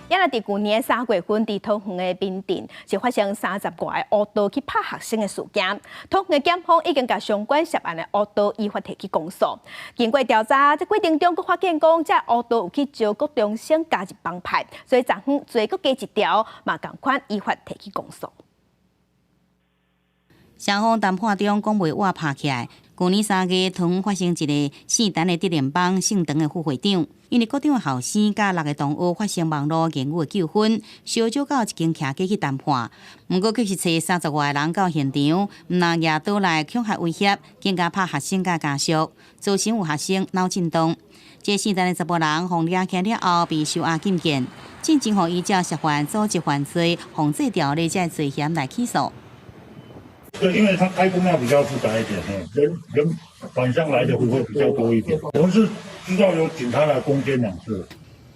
也若佇舊年3月份，佇桃園的平鎮是發生三十外个烏道去拍學生的事件。桃園的檢方已經共相關涉案的烏道依法提起公訴。經過調查，這過程中閣發現講，這烏道有去招國中生加入幫派，所以昨昏罪閣加一條，嘛仝款依法提起公訴。雙方談判中講袂倚拍起來。舊年3月，桃園發生一个姓陳的竹聯幫姓陳的副會長，因為國中的後生佮六个同學發生網路言語的糾紛，相招到一間徛家去談判，毋過卻是揣三十外个人到現場，毋但舉刀來恐嚇威脅，更加拍學生佮家屬，造成有學生腦震盪。這姓陳的查埔人予掠起了後被收押禁見，進前予依照涉犯組織犯罪防制條例這罪嫌來起訴。對，因為他開工要比較複雜一點，人人晚上來的會會比較多一點。我們是知道有警察來攻堅兩次。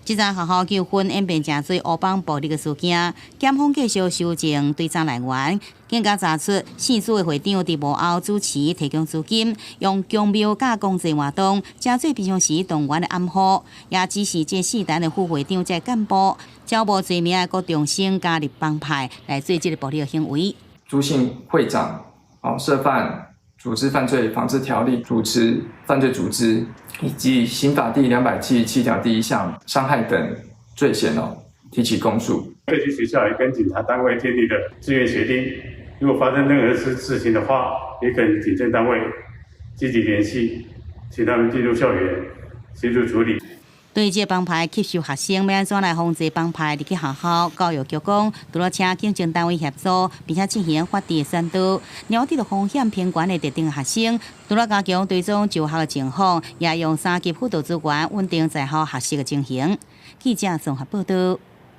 這樁學校糾紛演變成做烏幫暴力的事件，檢方繼續搜證追查來源，更加查出姓朱的會長佇幕後主持提供資金，用宮廟佮公祭活動，成做平常時動員的暗號，也指示這姓陳的副會長這幹部招募罪名的國中生加入幫派來做這个暴力行為。朱姓會長哦，涉犯組織犯罪防治條例、組織犯罪組織以及刑法第277條第一項傷害等罪嫌哦，提起公訴。各級學校也跟警察單位建立了自願協定，如果發生任何事情的話，也跟警政單位積極聯繫，請他們進入校園協助處理。對這幫派吸收學生，欲按怎來防止幫派入去學校？教育局講，除了請警政單位協助，並且進行法治的宣導，了解著風險評懸的特定學生，除了加強追蹤就學的情況，也用三級輔導主管穩定在校學習的情形。記者綜合報道。